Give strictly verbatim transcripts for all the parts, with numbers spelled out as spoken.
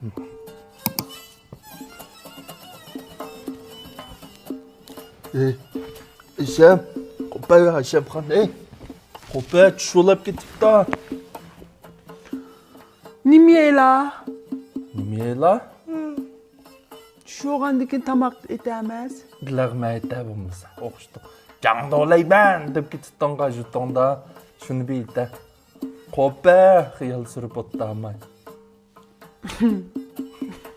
ئەي، ئىشەم، قوپە، ئىشەمخان، ئەي، قوپە، چۈش ئۇلاپ كېتىپتا. نېمە يەيلا؟ نېمە يەيلا؟ چۈش ئۇرغاندىن كېيىن تاماق ئېتەمەس. بىلەغمەيتە بولمىسا، ئوخشىتىپ. جاڭدولايمەن دەپ كېتىپتىڭغا، ژۇتۇڭدا. شۇنى بىلدە. قوپە، خىيال سۈرۈپ ئوتتاماي.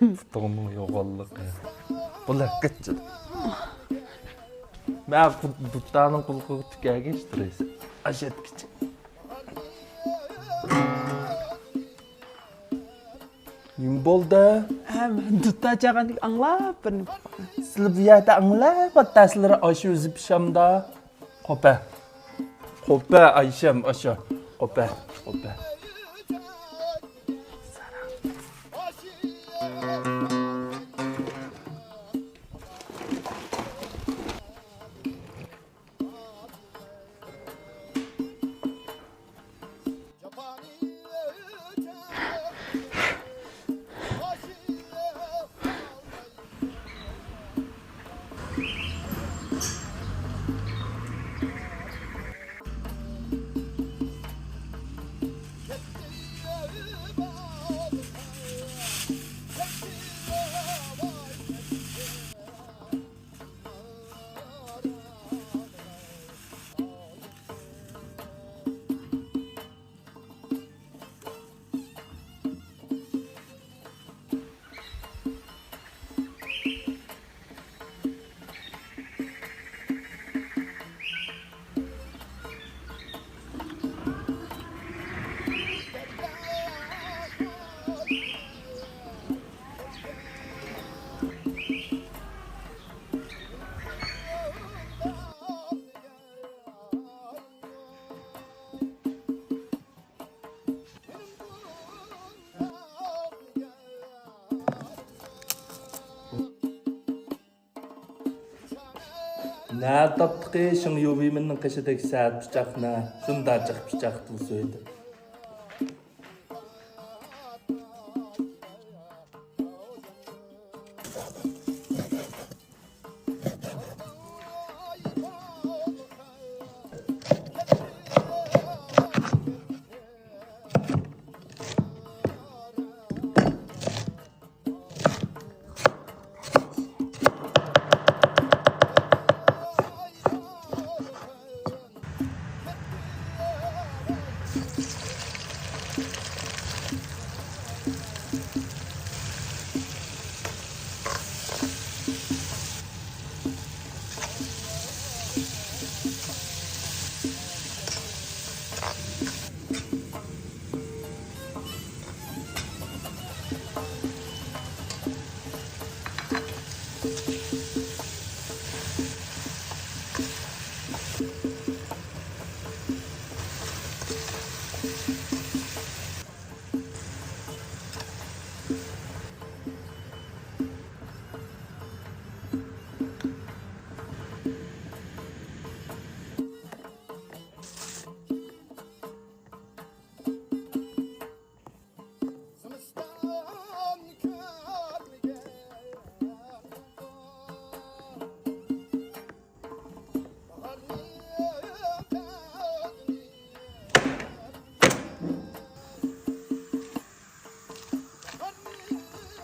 پۇتۇڭنىڭ يوغانلىقى. بۇلار قىچىل. مەن دۇتارنىڭ قۇلىقىغا تۈكەرگەچ تۇرىسەن. ئاشەتكىچە. نېمە بولدى؟ ھە، مەن دۇتار چالغاندىكىن ئاڭلاپ بىرنى. سىلى بۇ يەردە ئاڭلاپ ئاتاسىلىرى ئاشۇ ئۆزى پىشامدا. قوپە. قوپە، ئايشەم، ئاشۇ. قوپە، قوپە. نە تاپتىقى شېڭ يۇۋېيمىننىڭ قېشىدىكى سەت پىچاقنى، شۇنداق جىق پىچاق تۇرسىدى.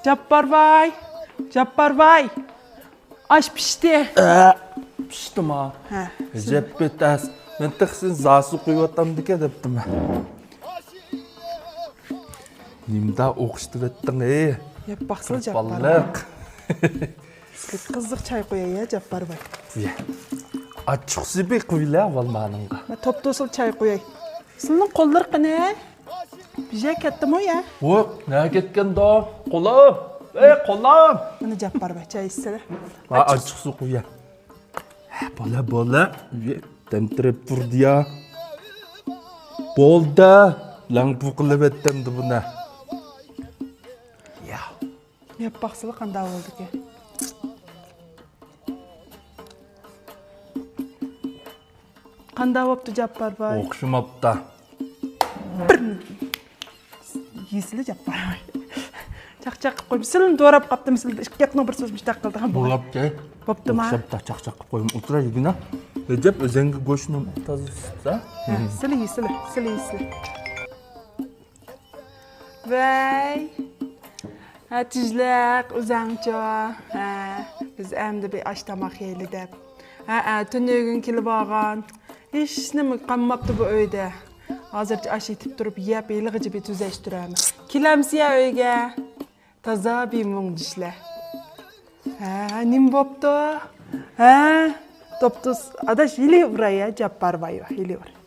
جاپپارباي، جاپپارباي، ئاش پىشتى. ئە، پىشتىما؟ ھە. ئەجەب بىتەس. مەن تېخى سېنى زاسۇ قۇيۇۋاتامدىكەن دەپتىمەن. نېمىدا ئوخشىتىۋەتتىڭ، ھەي؟ يەپ باقسىلا، جاپپارباي. بالىلىق. قىزىق چاي قۇياي يا، جاپپارباي. قۇيە. ئاچچىقسۇ بىر قۇيلا، ئاۋۋال مانىڭغا. مەن توپتوسۇل چاي قۇياي. سىلىنىڭ قوللىرى قېنى؟ بىژە كەتتىمۇ يا؟ ۋوي، نەگە كەتكەندۇ؟ قولۇم! ئەي، قولۇم! مانا جاپپارباي، چاي ئىچسىلە. ھە، ئاچچىقسۇ قۇيە. ھە، بولە، بولە. ئۆيە تەمتىرەپ تۇردى يا. بولدى. لەڭپۇ قىلىۋەتتىمدى بۇنى. يا. يەپ باقسىلا قانداق بولدىكەن. قانداق بوپتۇ جاپپارباي؟ ئوخشىماپتا. بىر يېسىلى جاپپارباي. چاقچاق قىلىپ قويۇم. سىلىنى دوراپ قاپتىم، سىلى ئىككى ياقنىڭ بىر سۆزى مۇشتاق قىلدى. ھە، بولدى. بوپتۇ. بوپتۇما؟ ئوخشاپ تا چاقچاق قىلىپ قويۇم. ئولتۇرا يېگىنە. رەجەپ، ئۆزەڭگە گۆشنى تازا ئىسسىتسا. ھە، سىلى يېسىلە، سىلى يېسىلە. ۋەي. ھە، تىجلىق، ئۆزەڭچۇ. ھە، بىز ئەمدى بىر ئاش تاماق يەيلى دەپ. ھە، ھە، تۈنۈگۈن كېلىپ ئالغان. ھېچنېمە قالماپتۇ بۇ ئۆيدە. ھازىرچە ئاش ئېتىپ تۇرۇپ يەپ، ھېلىغىچە بىر تۈزەشتۈرەرمەن. كېلەمسىيە ئۆيگە؟ تازا بىر مۇڭدىشلەر. ھە، نېمە بوپتۇ؟ ھە، توپتۇز. ئاداش، ھېلى ئۇراي، ھە، جاپپار بايۋا، ھېلى ئۇر.